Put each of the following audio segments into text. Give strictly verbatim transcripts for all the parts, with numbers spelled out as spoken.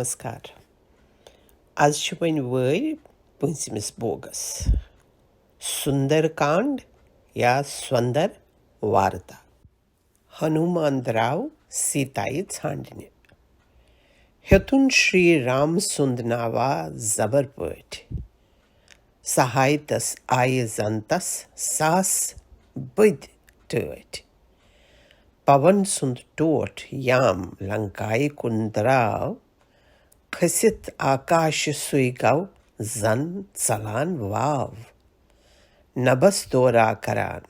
نمسکار۔ از چھِ وۄنۍ وٲرۍ پٲنٛژمِس بوگس۔ سُندر کانڈ یا سۄندر وارتا۔ ہنومان درٛاو سیتایہِ ژھانٛڈنہِ۔ ہیوٚتُن شری رام سُنٛد ناوا زبر پٲٹھۍ۔ سہایتس آیہِ زنتس ساس بٔدۍ ٹٲٹھۍ۔ پون سُنٛد ٹوٹھ یام لنکایہِ کُن درٛاو۔ کھٔسِتھ آکاشہِ سُے گوٚو زن ژلان واو۔ نبس دورا کران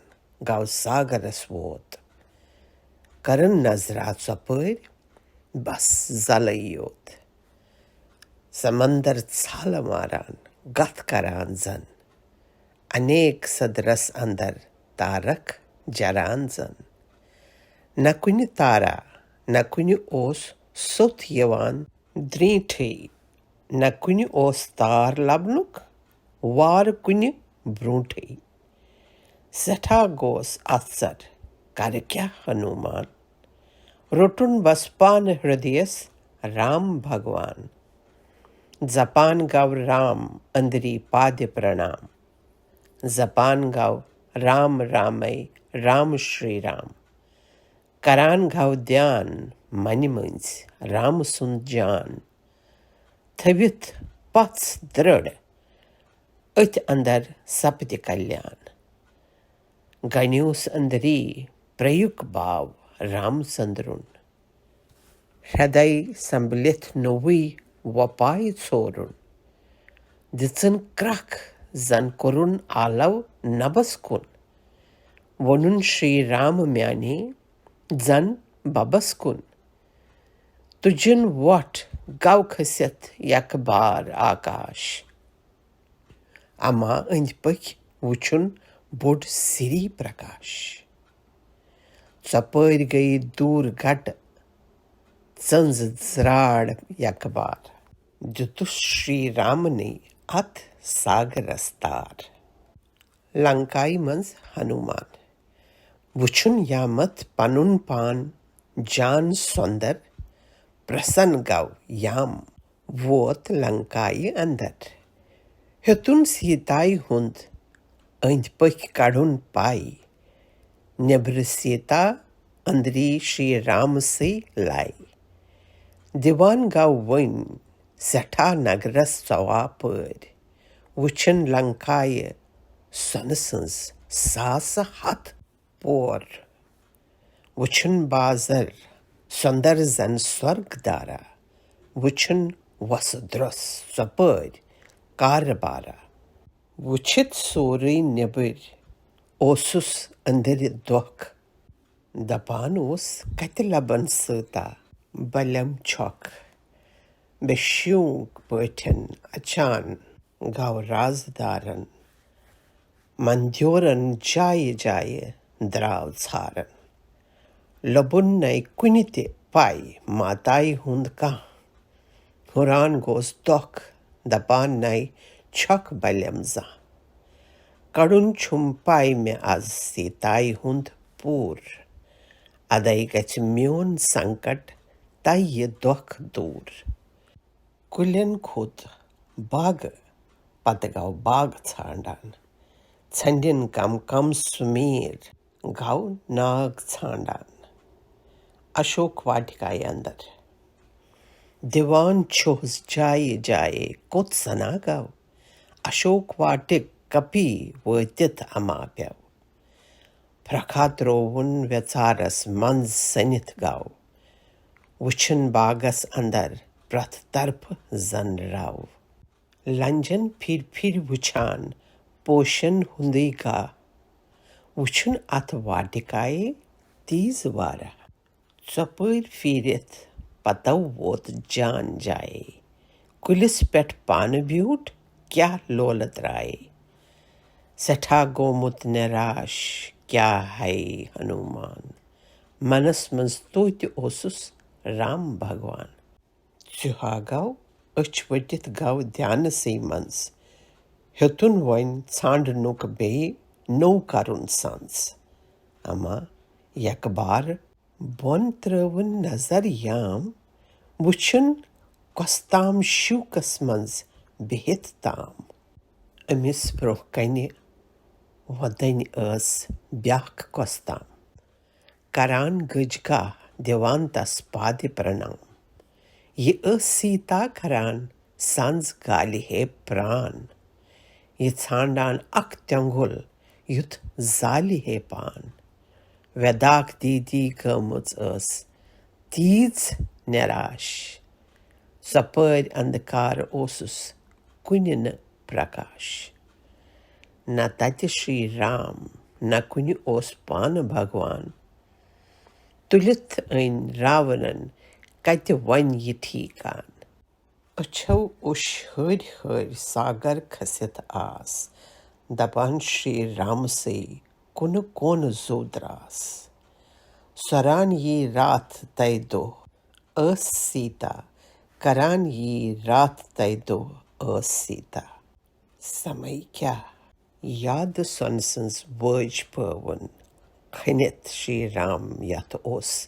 گوٚو ساگرس ووت۔ کرن نظرا ژۄپٲرۍ بس زلے یوت۔ سمندر ژھالہٕ ماران گتھ کران زن۔ انیک سدرس اندر تارک جران زن۔ نہ کُنہِ تارا، نہ کُنہِ اوس سوٚت یِوان درٛینٛٹھٕے، نہ کُنہِ اوس تار لبنُک وار کُنہِ برٛونٛٹھٕے۔ سٮ۪ٹھاہ گوس اتھ سر، کرٕ کیٛاہ ہنومان؟ روٚٹُن بس پانہٕ ہردیس رام بھگوان۔ زپان گو رام أنٛدری پادِ پرنام۔ زپان گو رام رامے، رام شری رام۔ کران گو دھیان منہِ مٔنٛزۍ رام سُنٛد جان۔ تھٔوِتھ پژھ درٕڑ أتھۍ اندر سپدِ کلیان۔ گنیوس أنٛدری پریُک باو رام ژٔنٛدرُن۔ ہردے سنبھلِتھ نوٚوُے وۄپاے ژھورُن۔ دِژٕن کرٛکھ زن کوٚرُن آلو نبس کُن۔ ووٚنُن شری رام میانے زن ببس کُن۔ تُجِن وۄٹھ گو کھٔسِتھ یک بار آکاش۔ اما أنٛدۍ پٔکۍ وُچھُن بوٚڑ سری پرکاش۔ ژۄپٲرۍ گٔیہِ دوٗر گٹہٕ، ژٔنٛز زراڑ یکبار۔ دِتُس شری رامنٕے اتھ ساگرس تار۔ لنکایہِ منٛز ہنومان۔ وُچھُن یامتھ پنُن پان جان سۄندر، پرسن گو یام ووت لنکایہِ اندر۔ ہیوٚتُن سیتایہِ ہُنٛد أنٛدۍ پٔکۍ کڑُن پاے۔ نیبرٕ سیتا أنٛدری شری رامسٕے لاے۔ دِوان گو وۄنۍ سٮ۪ٹھاہ نگرس ژۄوا پٲرۍ۔ وُچھِن لنکایہِ سۄنہٕ سٕنٛز ساسہٕ ہتھ پور۔ وُچھِن بازر سۄندر زن سۄرگ دارا۔ وُچھِن وۄسہٕ درٛۄس ژۄپٲرۍ کارٕ بارا۔ وُچھِتھ سورُے نیبٕرۍ اوسُس أنٛدرِ دۄکھ۔ دپان اوس کتہِ لبن سٲتا بلٮ۪م چھۄکھ۔ بے شوٗنٛک پٲٹھۍ اچان گو رازدارن۔ مندیورن جایہِ جایہِ درٛاو ژھارن۔ لوٚبُن نے کُنہِ تہِ پاے ماتایہِ ہُنٛد کانٛہہ۔ حٲران گوس دۄکھ دپان نے چھۄکھ بلٮ۪م زانٛہہ۔ کڑُن چھُم پاے مےٚ از سیتایہِ ہُنٛد پوٗر۔ ادے گژھِ میون سنکٹ تہٕ یہِ دۄکھ دوٗر۔ کُلٮ۪ن کھوٚت باغہٕ، پتہٕ گوٚو باغ ژھانڈان۔ ژھنڈٮ۪ن کم کم سُمیر گوٚو ناگ ژھانڈان۔ اشوک واٹکایہِ اندر دِوان چھُس جایہِ جایہِ کوٚت سنا گوٚو۔ اشوک واٹک کپی وٲتِتھ اما پیوٚو۔ پھرکھا ترووُن ویژارس منٛز سٔنِتھ گوٚو۔ وُچھِن باغس اندر پرٛتھ طرفہٕ زن رَو۔ لنجن پھِرۍ پھِرۍ وُچھان پوشن ہُنٛدُے گاہ۔ وُچھُن اتھ واٹکایہِ تیز واریاہ۔ ژۄپٲرۍ پھیٖرِتھ پتو ووت جان جایے۔ کُلِس پٮ۪ٹھ پانہٕ بیوٗٹھ کیٛاہ لولہٕ ترٛایے۔ سٮ۪ٹھاہ گوٚمُت نِراش کیٛاہ ہے ہنومان۔ منس منٛز توتہِ اوسُس رام بھگوان۔ ژِہا گوٚو أچھ ؤٹِتھ گوٚو دھیانسٕے منٛز۔ ہیوٚتُن وۄنۍ ژھانٛڈنُک بیٚیہِ نوٚو کرُن سنٛز۔ اما یکبار بۄن ترٲوٕن نظر یام، وُچھُن کۄستام شوٗکس منٛز بِہِتھ تام۔ أمِس برٛونٛہہ کنہِ وۄدنۍ ٲس بیٛاکھ کۄستام، کران گٔج گاہ، دِوان تس پادِ پرنام۔ یہِ ٲس سیتا کران سنٛز گالہِ ہے پران، یہِ ژھانٛڈان اکھ تیٚنٛگُل یُتھ زالہِ ہے پان۔ ویداکھ دیٖدی گٔمٕژ ٲس تیٖژ نِراش، ژۄپٲرۍ انٛدھکار اوسُس، کُنہِ نہٕ پرکاش۔ نہ تتہِ شری رام، نہ کُنہِ اوس پانہٕ بھگوان۔ تُلِتھ أنۍ راونن کتہِ وۄنۍ یہِ ٹھیکان۔ أچھو اوٚش ہٲرۍ ہٲرۍ ساگر کھٔسِتھ آس، دپان شری رامسٕے کُنہٕ کونہٕ زُو دراس۔ سۄران یی راتھ تَے دۄہ ٲس سیتا، کران یی راتھ تَے دۄہ ٲس سیتا۔ سمے کیٛاہ یادٕ سۄنہٕ سٕنٛز وٲج پٲوٕن، کھٔنِتھ شری رام یتھ اوس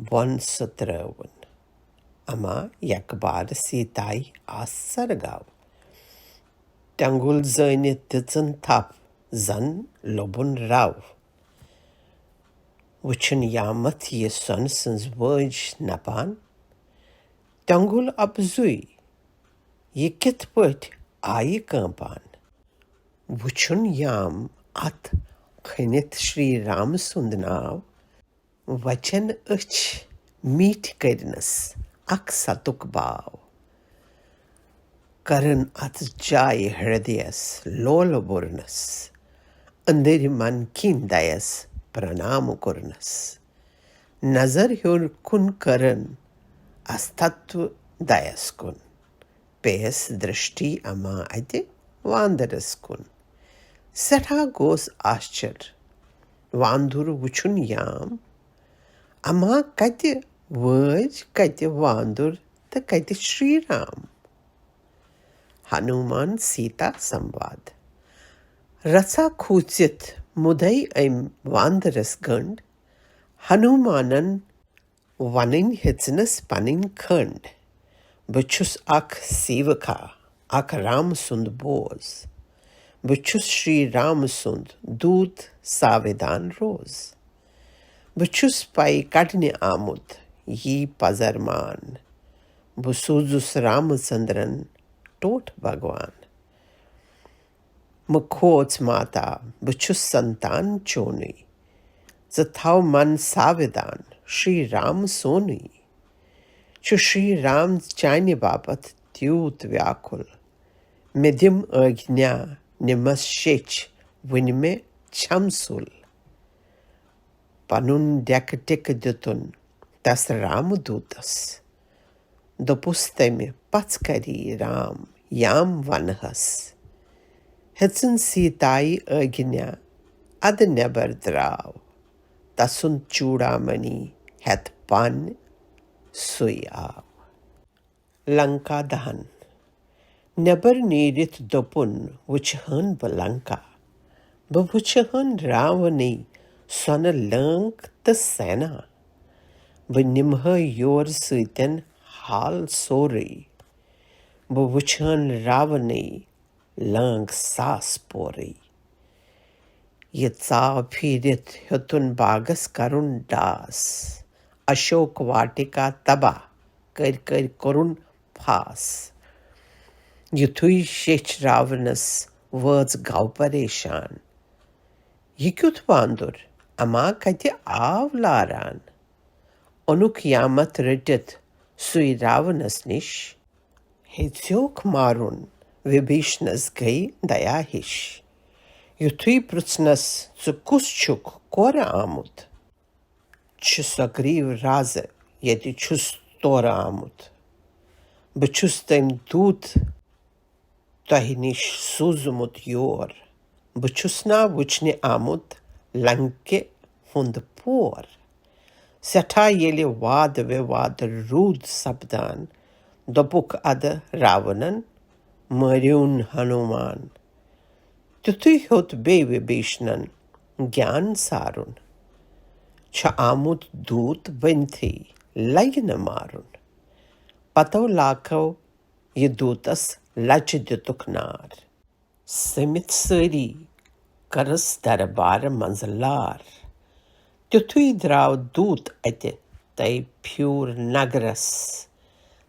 بۄن سُہ ترٲوٕن۔ اما یکبار سیتایہِ آس سرگاو، تیٚنٛگُل زٲنِتھ دِژٕن تھپھ زن لوٚبُن رو۔ وُچھُن یامتھ یہِ سۄنہٕ سٕنٛز وٲج نپان، تیٚنٛگُل اپزُے یہِ کِتھ پٲٹھۍ آیہِ کٲنٛپان؟ وُچھُن یام اتھ کھٔنِتھ شری رام سُنٛد ناو، وچن أچھ میٖٹھۍ کٔرنس اکھ ستُک باو۔ کرن اتھ جایہِ ہردیس لولہٕ بُرنس، أنٛدٕرۍ من کِنۍ دَیس پرنام کوٚرنس۔ نظر ہیوٚر کُن کرن استتو دَیس کُن۔ پیس درشٹی اما اتہِ واندرس کُن۔ سٮ۪ٹھاہ گوس آشچر واندُر وُچھُن یام۔ اما کتہِ وٲج، کتہِ واندُر تہٕ کتہِ شری رام؟ ہنومان سیتا سمواد۔ رژھا کھوٗژِتھ مُدے أمۍ واندرس گنڈ۔ ہنومانن ونٕنۍ ہیژنس پنٕنۍ کھنڈ۔ بہٕ چھُس اکھ سیوکھا، اکھ رام سُنٛد بوز۔ بہٕ چھُس شری رام سُنٛد دوٗت ساوِدان روز۔ بہٕ چھُس پے کڑنہِ آمُت یی پزر مان۔ بہٕ سوٗزُس رامہٕ چندرن ٹوٹھ بھگوان۔ مہٕ کھوژ ماتا، بہٕ چھُس سنتان چونُے۔ ژٕ تھاو من ساوِدان، شری رام سونُے۔ چھُ شری رام چانہِ باپتھ تیوٗت ویاکُل۔ مےٚ دِم آگنیا، نِمس شیٚچھ، وُنہِ مےٚ چھم سُل۔ پنُن ڈیکہٕ ٹِکہٕ دِتُن تس رام دوٗتس۔ دوٚپُس تٔمۍ، پژھ کری رام یام ونہس۔ ہیژٕن سیتایہِ آگنیا، ادٕ نٮ۪بر دراو۔ تسُنٛد چوڑامنی ہٮ۪تھ پن سُے آو۔ لنکا دہن۔ نٮ۪بر نیٖرِتھ دوٚپُن، وُچھِ ہن بہٕ لنکا۔ بہٕ وُچھِ ہن راونٕے سۄنہٕ لٲنٛگ تہٕ سینا۔ بہٕ نِمہٕ ہا یور سۭتٮ۪ن حال سورُے۔ بہٕ وُچھِ ہن راونٕے لٲنٛگ ساس پورٕے۔ یہِ ژاو پھیٖرِتھ ہیوٚتُن باغس کرُن ڈاس۔ اشوک واٹِکا تباہ کٔرۍ کٔرۍ کوٚرُن پھاس۔ یُتھُے شیٚچھ راونس وٲژ گو پریشان۔ یہِ کیُتھ واندُر اما کتہِ آو لاران؟ اوٚنُکھ یامتھ رٔٹِتھ سُے راونس نِش۔ ہیٚژیوکھ مارُن، وِبھیشنس گٔے دیا ہِش۔ یُتھُے پرٛژھنس، ژٕ کُس چھُکھ، کورٕ آمُت؟ چھُ سۄ گریٖو رازٕ، ییٚتہِ چھُس تورٕ آمُت۔ بہٕ چھُس تٔمۍ دوٗت تۄہہِ نِش سوٗزمُت یور۔ بہٕ چھُس نا وٕچھنہِ آمُت لنکہِ ہُنٛد پور۔ سٮ۪ٹھاہ ییٚلہِ واد وِواد روٗد سپدان، دوٚپُکھ ادٕ راونن، مٲرِوُن ہنومان۔ تیُتھُے ہیوٚت بیٚیہِ وِبھیشنن گیان سارُن۔ چھُ آمُت دوٗت ؤنتھٕے، لگہِ نہٕ مارُن۔ پتو لاکھو یہِ دوٗتس لچہِ دِتُکھ نار۔ سٔمِتھ سٲری کٔرٕس دربارٕ منٛزٕ لار۔ تیُتھُے درٛاو دوٗت اَتہِ، تَے پھیوٗر نگرس۔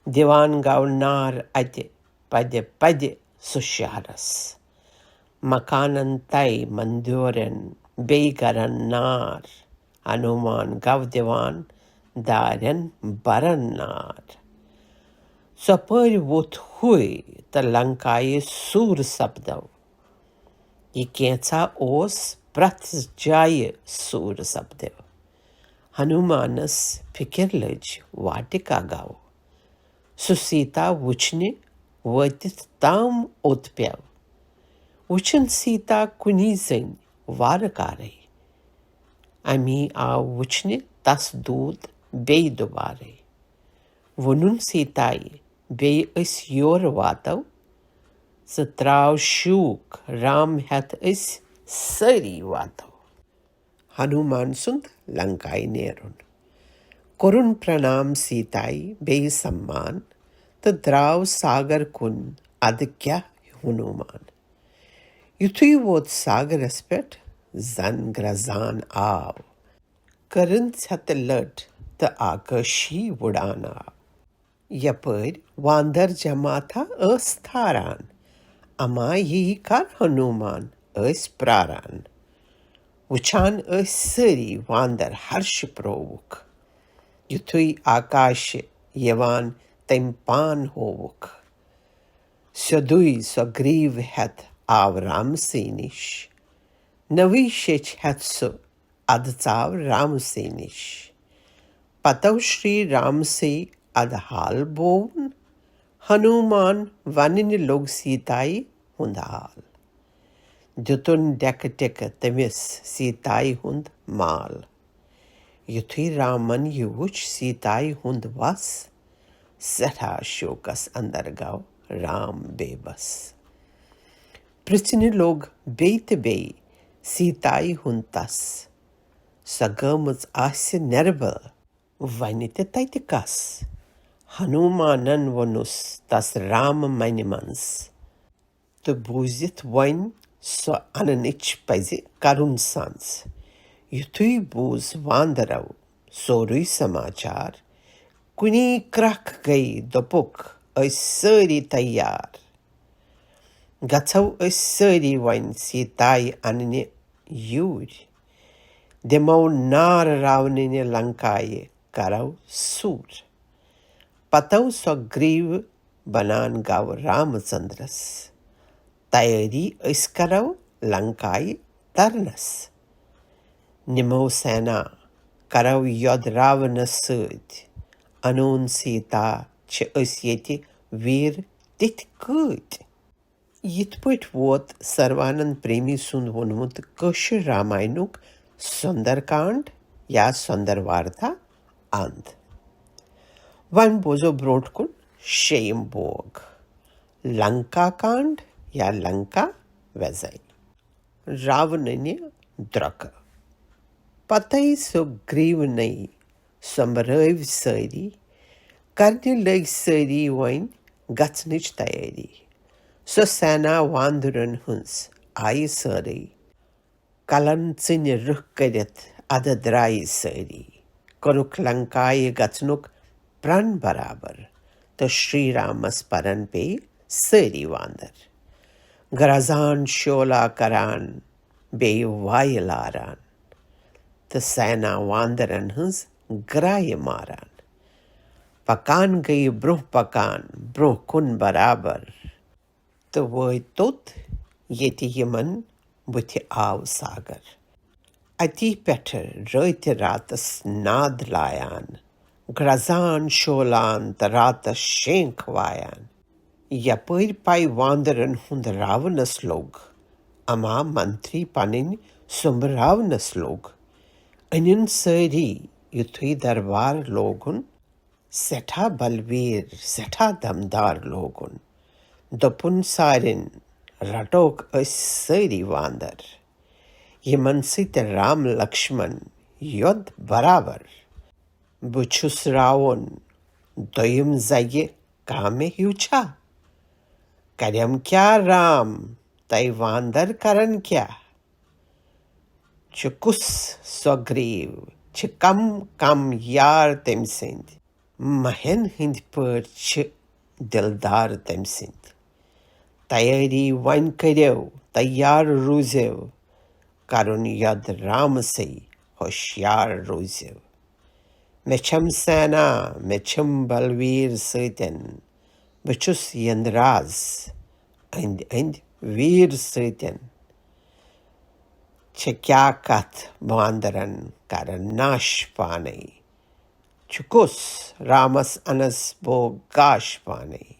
دِوان گوٚو نار اَتہِ پدِ پدِ سُہ شہرس۔ مکانن تَے مندیورن بیٚیہِ گرن نار۔ ہنومان گوٚو دِوان دارٮ۪ن برن نار۔ ژۄپٲرۍ ووٚتھ ہُے تہٕ لنکایہِ سوٗر سپدو۔ یہِ کینٛژھا اوس پرٛٮ۪تھ جایہِ سوٗر سپدو۔ ہنومانس فِکر لٔج، واٹِکا گوٚو۔ سُہ سیتا وُچھنہِ وٲتِتھ تام اوٚت پیوٚو۔ وُچھُن سیتا کُنی زٔنۍ وارٕ کارے۔ امی آو وُچھنہِ تس دوٗت بیٚیہِ دُبارے۔ ووٚنُن سیتایہِ، بیٚیہِ أسۍ یورٕ واتو۔ ژٕ ترٛاو شوٗک، رام ہٮ۪تھ أسۍ سٲری واتو۔ ہنومان سُنٛد لنکایہِ نیرُن۔ کوٚرُن پرنام سیتایہِ بیٚیہِ سمان تہٕ درٛاو ساگر کُن۔ ادٕ کیٛاہ ہنومان۔ یُتھُے ووت ساگرس پٮ۪ٹھ زن گرزان آو۔ کٔرٕن ژھٮ۪تہٕ لٔٹ تہٕ آکٲشی وُڑان آو۔ یپٲرۍ واندر جماعتھا ٲس تھاران، اما یی کر ہنومان ٲسۍ پراران۔ وُچھان ٲسۍ سٲری واندر ہرشہِ پرووُکھ۔ یُتھُے آکاشہِ یِوان تٔمۍ پان ہووُکھ۔ سیوٚدُے سۄ گریٖو ہٮ۪تھ آو رامسٕے نِش۔ نٔوٕے شیٚچھ ہٮ۪تھ سُہ ادٕ ژاو رامسٕے نِش۔ پتو شری رامسٕے ادٕ حال بووُن۔ ہنومان وننہِ لوٚگ سیتایہِ ہُنٛد حال۔ دِتُن ڈیکہٕ ٹِکہٕ تٔمِس سیتایہِ ہُنٛد مال۔ یُتھُے رامن یہِ وُچھ سیتایہِ ہُنٛد وس، سٮ۪ٹھاہ شوکس اندر گوٚو رام بے بس۔ پرژھنہِ لوٚگ بیٚیہِ تہٕ بیٚیہِ سیتایہِ ہُنٛد تس۔ سۄ گٔمٕژ آسہِ نِربل، وَنہِ تہِ تَتہِ کَس؟ ہنومانن ووٚنُس تَس رامہٕ مَنہِ منٛز۔ تہٕ بوٗزِتھ وۄنۍ سۄ اَننٕچ پَزِ کَرُن سَنٛز۔ یُتھُے بوٗز واندرو سورُے سماچار، کُنی کرٛکھ گٔیہِ، دوٚپُکھ، "أسۍ سٲری تیار۔ گژھو أسۍ سٲری وۄنۍ سیتایہِ اَننہِ یوٗرۍ۔ دِمو نار راونٕنہِ لنکایہِ، کرو سوٗر۔" پتو سۄ گریٖو بنان گوٚو رامچندرس۔ تیٲری أسۍ کرو لنکایہِ ترنس۔ نِمو سینا، کرو یۄد راونس سۭتۍ۔ انون سیتا، چھِ أسۍ ییٚتہِ ویٖر تِتھۍ کۭتۍ۔ یِتھ پٲٹھۍ ووت سروانند پریمی سُنٛد ووٚنمُت کٲشِر راماینُک سُندر کانڈ یا سُندر وارتا اند۔ وۄنۍ بوزو برونٛٹھ کُن شیٚیِم بوگ، لنکا کانڈ یا لنکا ویزے۔ راونٕنہِ درۄکہٕ۔ پتے سُہ گریٖونٕے سۄمبرٲوۍ سٲری، کرنہِ لٔگۍ سٲری وۄنۍ گژھنٕچ تیٲری۔ سۄ سینا واندرن ہٕنٛز آیہِ سٲرٕے، کلن ژٕنہِ رٕکھ کٔرِتھ ادٕ درٛایہِ سٲری۔ کوٚرُکھ لنکایہِ گژھنُک پرن برابر، تہٕ شری رامس پرن پیٚیہِ سٲری واندر۔ گرزان شولا کران، بیٚیہِ وایہِ لاران، تہٕ سینا واندرن ہٕنٛز گرایہِ ماران۔ پکان گٔیہِ برونٛہہ پکان، برونٛہہ کُن برابر، تہٕ وٲتۍ توٚت، ییٚتہِ یِمن بُتھِ آو ساگر۔ اَتی پٮ۪ٹھٕ رٲتۍ راتس ناد لایان، گرزان شولان تہٕ راتس شینخ وایان۔ یپٲرۍ پے واندرن ہُنٛد راونس لوٚگ، اما منتری پنٕنۍ سوٚمبراونس لوٚگ۔ أنِن سٲری یُتھُے دربار لوگُن، سٮ۪ٹھاہ بلویٖر، سٮ۪ٹھاہ دمدار لوگُن۔ دوٚپُن سارٮ۪ن، "رٹوکھ أسۍ سٲری واندر، یِمن سۭتۍ رام لکشمن یوٚد برابر۔ بہٕ چھُس راوُن، دوٚیِم زَگہِ کامہِ ہیوٗ چھا؟ کَرٮ۪م کیٛاہ رام، تَے واندَر کَرَن کیٛاہ؟ چھِ کُس سۄ گرٛیٖو، چھِ کَم کَم یار تٔمۍ سٕنٛدۍ۔ مَہٮ۪ن ہٕنٛدۍ پٲٹھۍ چھِ دِلدار تٔمۍ سٕنٛدۍ۔ تیٲری وۄنۍ کٔرِو، تیار روٗزِو، کَرُن یَد رامسٕے، ہوشیار روٗزِو۔ مےٚ چھَم سینا، مےٚ چھِم بلویٖر سۭتٮ۪ن، بہٕ چھُس یِنٛدراز أنٛدۍ أنٛدۍ ویٖر سۭتٮ۪ن۔ چھِ کیٛاہ کَتھ باندرَن کَرَن ناش پانَے، چھُ کُس رامَس اَنَس بو گاش پانَے۔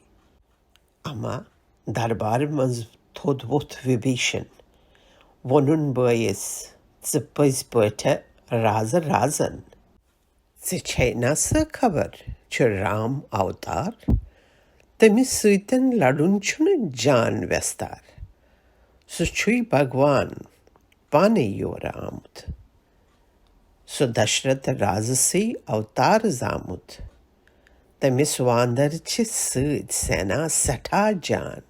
اما دربارٕ منٛز تھوٚد ووٚتھ وِبھیٖشن۔ ووٚنُن بٲیِس، "ژٕ پٔزۍ پٲٹھۍ رازٕ رازن۔ ژےٚ چھے نا سۄ خبر، چھُ رام اوتار؟ تٔمِس سۭتٮ۪ن لڑُن چھُنہٕ جان وٮ۪ستار۔ سُہ چھُے بھگوان پانے یورٕ آمُت۔" سُہ دشرتھ رازسٕے اوتار زامُت۔ تٔمِس واندر چھِ سۭتۍ سینا سٮ۪ٹھاہ جان۔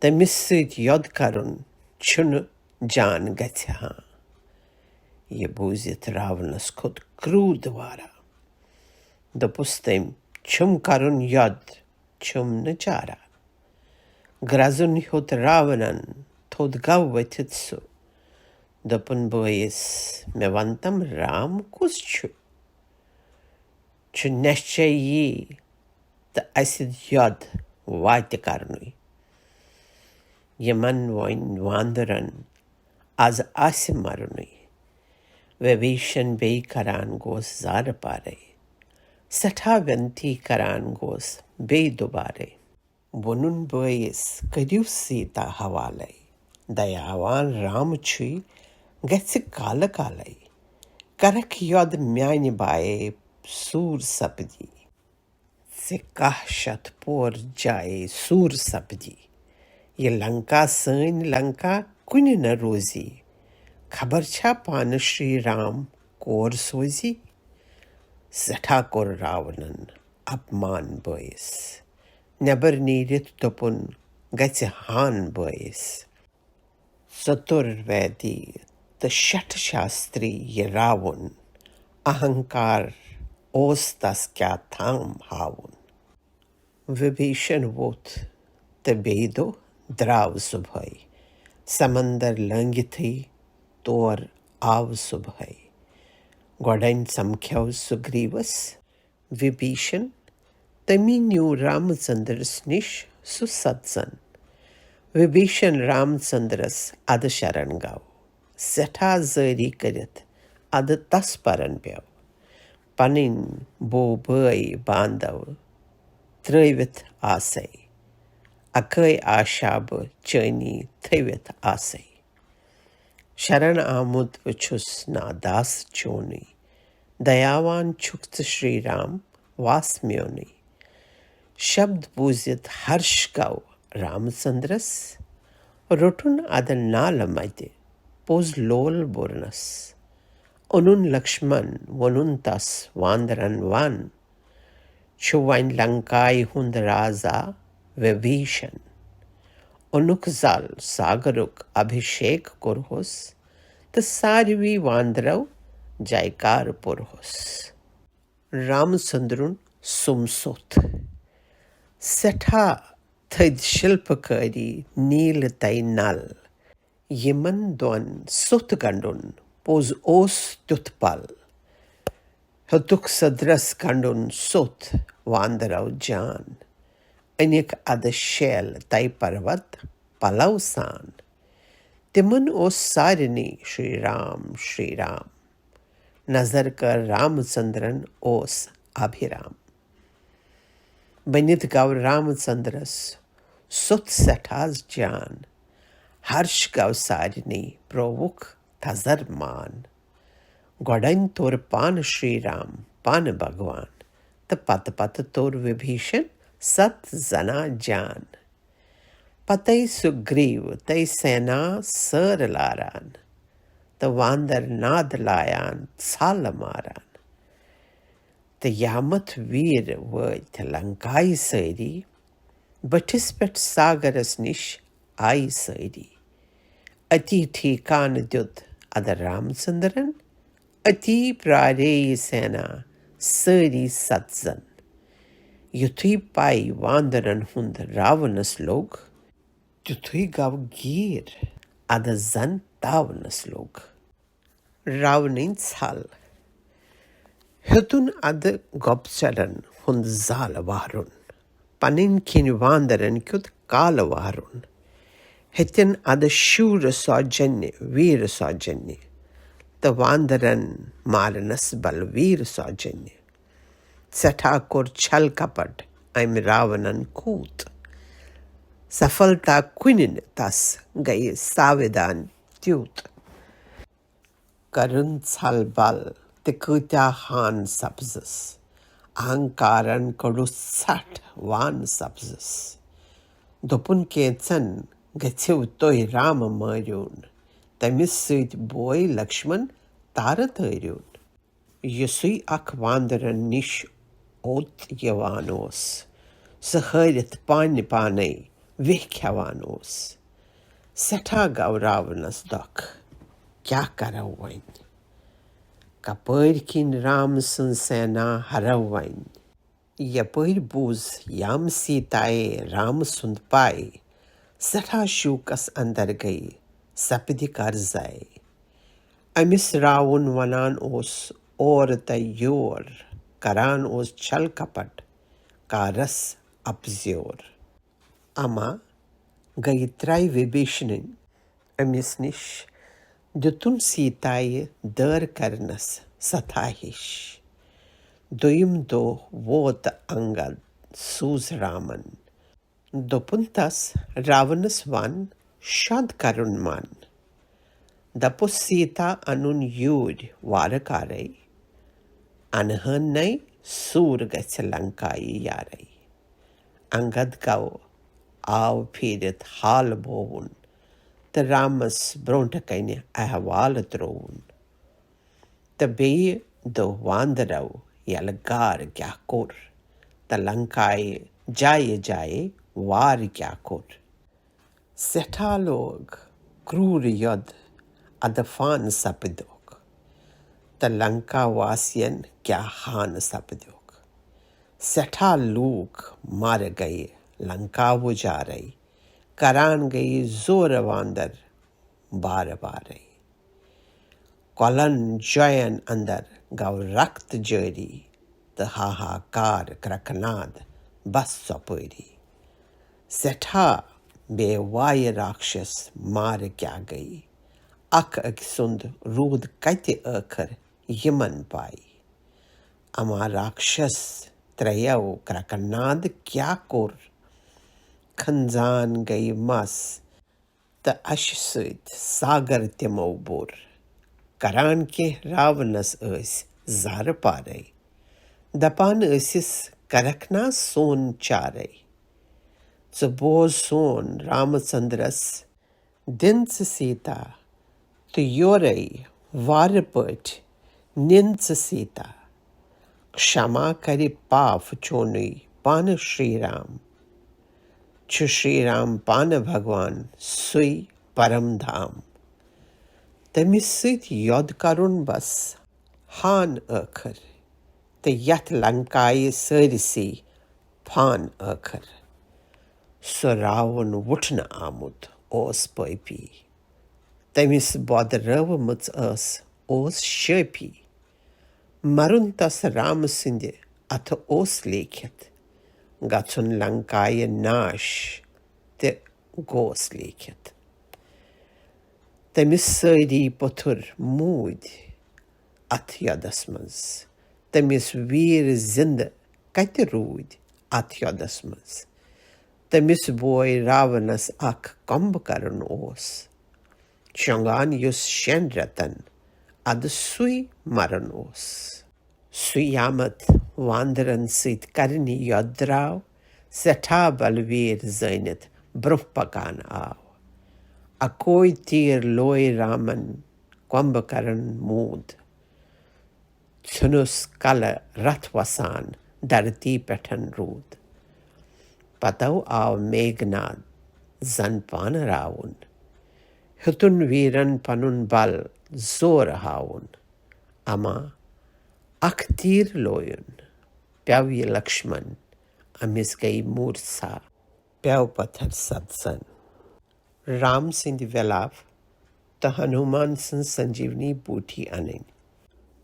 تٔمِس سۭتۍ یۄد کرُن چھُنہٕ جان گژھِ ہا۔ یہِ بوٗزِتھ راونس کھوٚت کرٛوٗدھ واریاہ۔ دوٚپُس تٔمۍ، "چھُم کرُن یۄد، چھُم نہٕ چارہ۔" گرٛزُن ہیوٚت راونن، تھوٚد گو ؤتھِتھ سُہ۔ دوٚپُن بٲیِس، "مےٚ وَن تم رام کُس چھُ؟ چھُ نِشچے یی تہٕ اَسہِ یۄد واتہِ کرنُے۔ یِمن وۄنۍ واندرن از آسہِ مرنُے۔" وِبھیٖشن بیٚیہِ کران گوس زارٕ پارے، سٮ۪ٹھاہ وِنتی کران گوس بیٚیہِ دُبارے۔ ووٚنُن بٲیِس، "کٔرِو سیٖتا حوالَے، دیاوان رام چھُے، گژھِ کالہٕ کالَے۔ کرکھ یۄد میانہِ بایے سوٗر سپدی۔ ژےٚ کاہ شتھ پور جایے سوٗر سپدی۔ یہِ لنکا سٲنۍ لنکا کُنہِ نہ روزی۔ خبر چھا پانہٕ شری رام کور سوزی؟" سٮ۪ٹھاہ کوٚر راونن اپمان بٲیِس۔ نٮ۪بر نیٖرِتھ دوٚپُن، "گژھِ ہان بٲیِس۔" ژتُر ویدی تہٕ شٹھ شاستری یہِ راوُن، اہنکار اوس تس کیٛاہ تام ہاوُن۔ وِبھیٖشن ووٚتھ تہٕ بیٚیہِ دۄہ درٛاو صُبحٲے۔ سمندر لٔنگِتھٕے تور آو صُبحٲے۔ گۄڈَنۍ سمکھیو سُگریٖوس وِبھیٖشن، تٔمی نیوٗ رامچندرس نِش سُہ ستزن۔ وِبھیٖشن رامچندرس ادٕ شرن گوٚو۔ سٮ۪ٹھاہ زٲری کٔرِتھ ادٕ تس پرن پیوٚو۔ پنٕنۍ بو بٲے باندو ترٲوِتھ آسے، اکٲے آشابہٕ چٲنی تھٲوِتھ آسے۔ شرن آمُت بہٕ چھُس ناداس چونُے، دیاوان چھُکھ ژٕ شری رام واس میونُے۔ شبد بوٗزِتھ ہرش گوٚو رامچندرس، روٚٹُن ادٕ نالہٕ متہِ پوٚز لول بُرنس۔ اوٚنُن لکشمن ووٚنُن تس واندرن ون، چھُ وۄنۍ لنکایہِ ہُنٛد رازا وِبھیٖشن۔ اوٚنُکھ زل ساگرُک ابھیشیک کوٚرہوس تہٕ ساروی واندرو جایکار پوٚرہوس۔ رامچندرُن سُم سوٚتھ۔ سٮ۪ٹھاہ تھٔدۍ شِلپہٕ کٲری نیٖلہٕ تَے نل۔ یِمن دۄن سوٚتھ گنڈُن پوٚز اوس تیُتھ پل۔ ہیوٚتُکھ سدرس گنڈُن سوٚتھ واندرو جان۔ أنِکھ ادٕ شیل تَے پروت پلو سان۔ تِمن اوس سارنٕے شری رام، شری رام۔ نظر کٔر رامچندرن اوس ابھرام۔ بٔنِتھ گوٚو رامچندرس سوٚتھ سٮ۪ٹھاہ جان۔ ہرش گوٚو سارنٕے پرووُکھ تھزر مان۔ گۄڈَنۍ توٚر پانہٕ شری رام، پانہٕ بھگوان، تہٕ پتہٕ پتہٕ توٚر وِبھیٖشن ست زنا جان۔ پتے سُہ گریٖو تَے سینا سٲر لاران، تہٕ واندر ناد لایان ژھالہٕ ماران۔ تہٕ یامتھ ویٖر وٲتۍ لنکایہِ سٲری، بٔٹھِس پٮ۪ٹھ ساگرس نِش آیہِ سٲری۔ أتی ٹھیکانہٕ دیُت ادٕ رامچندرن، أتی پرٛارییہِ سینا سٲری ستزن۔ یُتھُے پَے واندرن ہُنٛد راونس لوٚگ، تیُتھُے گوٚو گیٖر ادٕ زن تاونس لوٚگ۔ راونٕنۍ ژھل۔ ہیوٚتُن ادٕ گۄپژرن ہُنٛد زالہٕ وارُن، پنٕنۍ کِنۍ واندرن کیُتھ کالہٕ وارُن۔ ہیٚتِن ادٕ شوٗرٕ سوجنہِ، ویٖرٕ سوجنہِ، تہٕ واندرن مارنس بلویٖر سوجنہِ۔ سٮ۪ٹھاہ کوٚر چھل کپٹ أمۍ راونن کوٗت۔ سفلتا کُنہِ نہٕ تس گٔیہِ ساوِدان تیوٗت۔ کرُن ژھل بل تہِ کۭتیاہ ہان سپزس، اہنکارن کٔڑُس ژھٹھ وان سپزس۔ دوٚپُن، کینژن گٔژھِو تُہۍ رامہٕ مٲرِوُن، تٔمِس سۭتۍ بوے لکشمن تارٕ تٲرِوُن۔ یُسُے اکھ واندرن نِش اوٚت یِوان اوس، سُہ ہٲرِتھ پانہِ پانے ویہ کھٮ۪وان اوس۔ سٮ۪ٹھاہ گوٚو راونس دۄکھ، کیاہ کرو وۄنۍ؟ کپٲرۍ کِنۍ رام سٕنز سینا ہرو وۄنۍ؟ یپٲرۍ بوٗز یام سیتایہِ رام سُند پاے، سٮ۪ٹھاہ شوکس اندر گٔیہِ سپدِ کرزاے۔ أمِس راوُن ونان اوس اور تہٕ یور، کران اوس چھل کپٹ کارس اپزیور۔ اما گٔیہِ ترٛاے وِبھیشنٕنۍ أمِس نِش، دیُتُن سیتایہِ دٲر کرنس ستا ہِش۔ دوٚیِم دۄہ ووت انگد سوٗز رامن۔ دوٚپُن تس، راونس ون، شد کرُن من۔ دپُس، سیتا انُن یوٗرۍ وارٕ کارے، انہٕ ہن نے سوٗر گژھِ لنکایہِ یارے۔ انگد گوٚو آو پھیٖرِتھ حال بووُن تہٕ رامس برونٹھٕ کنہِ احوال ترووُن۔ تہٕ بیٚیہِ دوٚپ واندرو یلہٕ گار کیاہ کوٚر، تہٕ لنکایہِ جایہِ جایہِ وار کیاہ کوٚر۔ سٮ۪ٹھاہ لوگ کرٛوٗر یۄد ادٕ فان سپدیوک، تہٕ لنکا واسین کیاہ ہان سپدیوک۔ سٮ۪ٹھاہ لوٗکھ مارٕ گٔیہِ لنکا وُجارے، کران گٔیہِ زورٕ واندر بارٕ بارے۔ کۄلن جوین اندر گوٚو رکت جٲری، تہٕ ہاہاکار کرکناد بس ژۄپٲری۔ سٮ۪ٹھاہ بے وایہِ راکشس مارٕ کیاہ گٔیہِ، اکھ أکۍ سُنٛد روٗد کتہِ ٲخر یِمن پاے۔ اما راکشس ترٛیو کرکناد کیاہ کوٚر، کھنزان گٔیہِ مس تہٕ اشہِ سۭتۍ ساگر تِمو بوٚر۔ کران کینٛہہ راونس ٲسۍ زارٕ پارے، دپان ٲسِس، کرکھ نا سون چارے؟ ژٕ بوز سون رامچندرس، دِن ژٕ سیتا تہٕ یورے وارٕ پٲٹھۍ نِن ژٕ سیتا۔ کھشما کرِ پاف چونُے پانہٕ شری رام۔ چھُ شری رام پانہٕ بھگوان سُے پرم دھام۔ تٔمِس سۭتۍ یۄد کرُن بس ہان ٲخر، تہٕ یتھ لنکایہِ سٲرسٕے فان ٲخر۔ سُہ راوُن وُٹھنہٕ آمُت اوس پٲپی، تٔمِس بۄد رٲومٕژ ٲس اوس شٲپی۔ مرُن تس رامہٕ سٕنٛدِ اتھٕ اوس لیکھِتھ، گژھُن لنکایہِ ناش تہِ گوس لیکھِتھ۔ تٔمِس سٲری پتھر موٗدۍ اتھ یۄدس منٛز، تٔمِس ویٖر زِندٕ کتہِ روٗدۍ اتھ یۄدس منٛز؟ تٔمِس بوے راونس اکھ کمبہٕ کرُن اوس، شۄنٛگان یُس شٮ۪ن رٮ۪تن ادٕ سُے مرُن اوس۔ سُے یامتھ واندرن سۭتۍ کرنہِ یۄد درٛاو، سٮ۪ٹھاہ بلویٖر زٲنِتھ برٛونٛہہ پکان آو۔ اکوے تیٖر لوے رامن کۄمبہٕ کرن موٗد۔ ژھیونُس کلہٕ رتھ وسان دھرتی پٮ۪ٹھن روٗد۔ پتو آو میگھناد زن پانہٕ راوُن۔ ہیوٚتُن ویرن پنُن بل زور ہاوُن۔ اما اکھ تیٖر لویُن۔ پیوٚو یہِ لکشمن، أمِس گٔیہِ موٗرژھا۔ پیوٚو پتھر سپزن۔ رام سٕنٛدِ وِلاپ تہٕ ہنومان سٕنٛز سنجیونی بوٗٹی انٕنۍ۔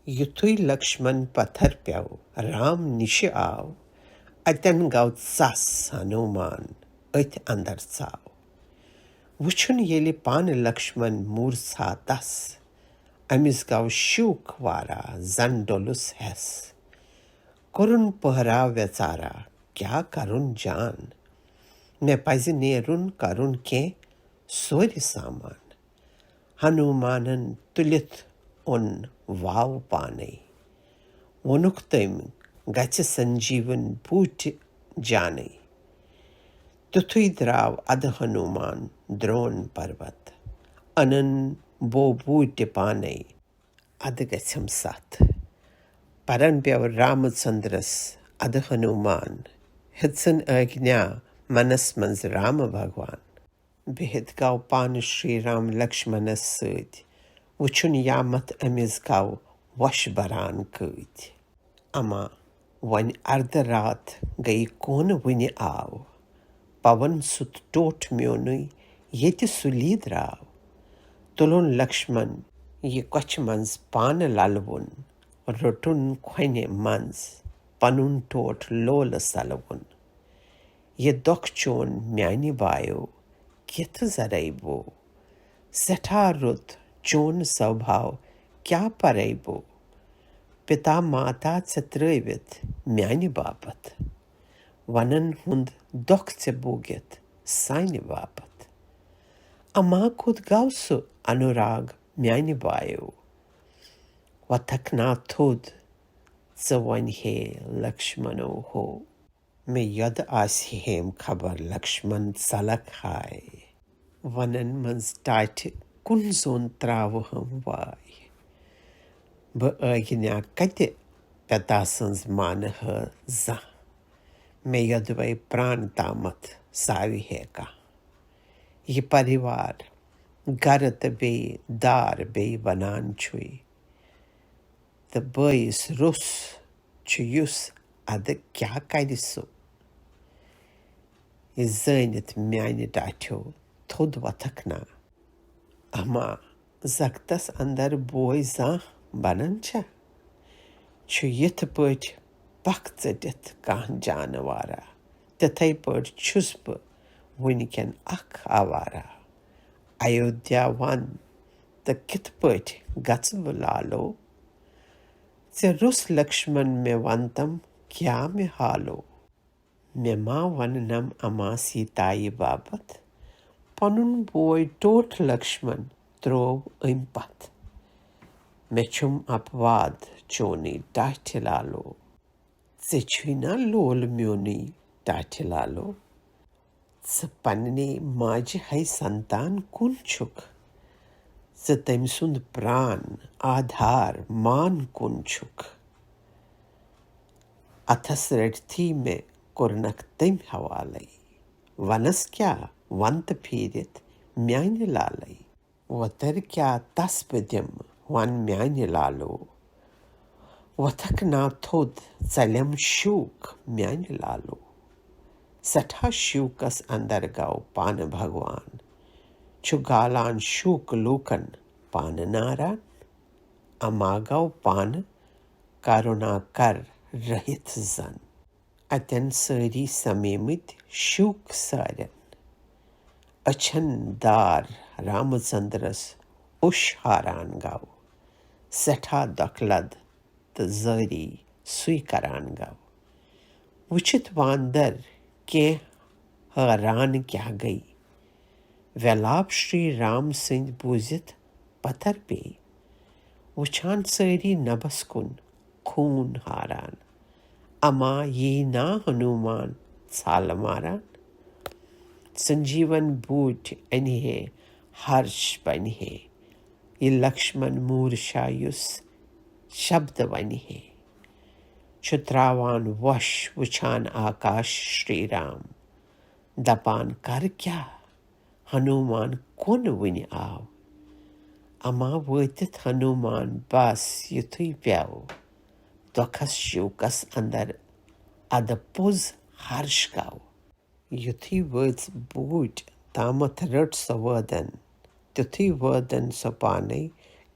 یُتھُے لکشمن پتھر پیوٚو، رام نِشہِ آو، اتٮ۪ن گوٚو ژس ہنومان، أتھۍ اندر ژاو۔ وُچھُن ییٚلہِ پانہٕ لکشمن موٗرژھا تس، أمِس گوٚو شوٗک وارا، زن ڈوٚلُس ہٮ۪س۔ کوٚرُن پہرا ویژارا، کیٛاہ کرُن جان؟ مےٚ پزِ نیرُن کرُن کینٛہہ سورِ سامان۔ ہنومانن تُلِتھ اوٚن واو پانے۔ ووٚنُکھ تٔمۍ، گژھِ سنجیون بوٗٹہِ جانے۔ تیُتھُے درٛاو ادٕ ہنومان درون پروت۔ انن بو بوٗٹہِ پانے۔ ادٕ گژھم ستھ۔ پرن پیوٚو رامچندرس ادٕ ہنومان۔ ہیژٕن آگنیا منس منٛز رام بھگوان۔ بِہِتھ گوٚو پانہٕ شری رام لکشمنس سۭتۍ۔ وُچھُن یامتھ أمِس گوٚو وۄش بران کۭتۍ۔ اما وۄنۍ اردٕ راتھ گٔیہِ کونہٕ وُنہِ آو۔ پون سُت ٹوٹھ میونُے ییٚتہِ سُلی درٛاو۔ تُلُن لکشمن یہِ کۄچھِ منٛز پانہٕ للوُن۔ روٚٹُن کھۄنہِ منٛز پنُن ٹوٹھ لولہٕ سلوُن۔ یہِ دۄکھ چون میانہِ بایو کِتھ زرے بو؟ سٮ۪ٹھاہ رُت چون سوبھاو کیٛاہ پرے بو؟ پِتا ماتا ژےٚ ترٲوِتھ میانہِ باپتھ۔ ونن ہُنٛد دۄکھ ژےٚ بوٗگِتھ سانہِ باپتھ۔ اما کوٚت گوٚو سُہ انوراگ میانہِ بایو؟ وۄتھکھ نا تھوٚد ژٕ وۄنۍ ہے لکشمنو ہو۔ مےٚ یوٚد آسہِ ہیم خبر لکشمن ژلکھ ہاے۔ ونن منٛز ٹاٹھِ کُن زوٚن تراوٕ ہم واے۔ بہٕ آگنیا کتہِ پتا سٕنٛز مانہٕ ہا زانٛہہ۔ مےٚ یوٚدوے پران تامتھ ساوِ ہے کانٛہہ۔ یہِ پریوار گرٕ تہٕ بیٚیہِ دار بیٚیہِ ونان چھُے۔ تہٕ بٲیِس روٚس چھُ یُس، اَدٕ کیٛاہ کَرِ سُہ؟ یہِ زٲنِتھ میٛانہِ ٹاٹھیو تھوٚد وۄتھکھ نا۔ اما زگتس اندر بوے زانٛہہ بنان چھا؟ چھُ یِتھ پٲٹھۍ پکھ ژٔٹِتھ کانٛہہ جانوارا، تِتھے پٲٹھۍ چھُس بہٕ وُنکٮ۪ن اکھ آوارا۔ ایودھیا ون تہٕ کِتھ پٲٹھۍ گژھٕ بہٕ لالو؟ ژےٚ روٚس لکشمن مےٚ ونتم کیٛاہ مےٚ حالو؟ مےٚ ما وننم اما سیتایہِ باپتھ؟ پنُن بوے ٹوٹھ لکشمن تروو أمۍ پتھ۔ مےٚ چھُم اپواد چونُے ٹاٹھہِ لالو۔ ژےٚ چھُے نا لول میونُے ٹاٹھہِ لالو؟ ژٕ پننہِ ماجہِ ہے سنتان کُن چھُکھ؟ ژٕ تٔمۍ سُنٛد پران، آدھار، مان کُن چھُکھ؟ اتھس رٔٹتھی مےٚ کوٚرنکھ تٔمۍ حوالے۔ ونس کیٛاہ، ون تہٕ پھیٖرِتھ میانہِ لالے۔ وۄتر کیٛاہ تس بہٕ دِمہٕ، ون میانہِ لالو۔ وۄتھکھ نا تھوٚد، ژلٮ۪م شوٗک میانہِ لالو۔ سٮ۪ٹھاہ شوٗکس اندر گوٚو پانہٕ بھگوان۔ چھُ گالان شوٗک لوٗکن پانہٕ ناران۔ اما گوٚو پانہٕ کرونا کر رٔہِتھ زن۔ اتٮ۪ن سٲری سمیمٕتۍ شوٗک سارٮ۪ن۔ أچھن دار رامچندرس اوٚش ہاران گوٚو۔ سٮ۪ٹھاہ دۄکھ لد تہٕ زٲری سُے کران گوٚو۔ وُچھِتھ واندر کینٛہہ حٲران کیٛاہ گٔے۔ ویلاپ شری رام سٕنٛدۍ بوٗزِتھ پتھر پیٚیہِ۔ وُچھان سٲری نبس کُن خوٗن ہاران۔ اما یی نا ہنومان ژھالہٕ ماران۔ سنجیون بوٗٹۍ انہِ ہے، ہرش بنہِ ہے۔ یہِ لکشمن موٗرشا یُس شبد ونہِ ہے۔ چھُ تراوان وۄش وٕچھان آکاش شری رام۔ دپان کر کیٛاہ؟ ہنومان کُن وٕنہِ آو۔ اما وٲتِتھ ہنومان بس یُتھُے پیو۔ دۄکھس شوکس اندر ادٕ پوٚز ہرش گوٚو۔ یُتھُے وٲژ بوٗٹۍ تامتھ رٔٹ سۄ وٲدن، تیُتھُے وٲدن سۄ پانے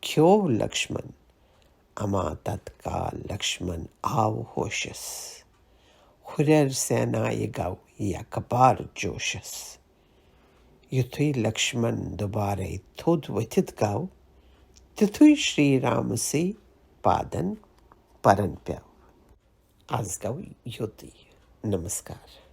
کھیوو لکشمن۔ اما تتھ کال لکشمن آو ہوشس۔ ہُرٮ۪ر سینایہِ گوٚو یکبار جوشس۔ یُتھُے لکشمن دوبارے تھوٚد ؤتھِتھ گوٚو، تیُتھُے شری رامسٕے پادن پرن پیوٚو۔ از گوٚو یُتُے۔ نمسکار۔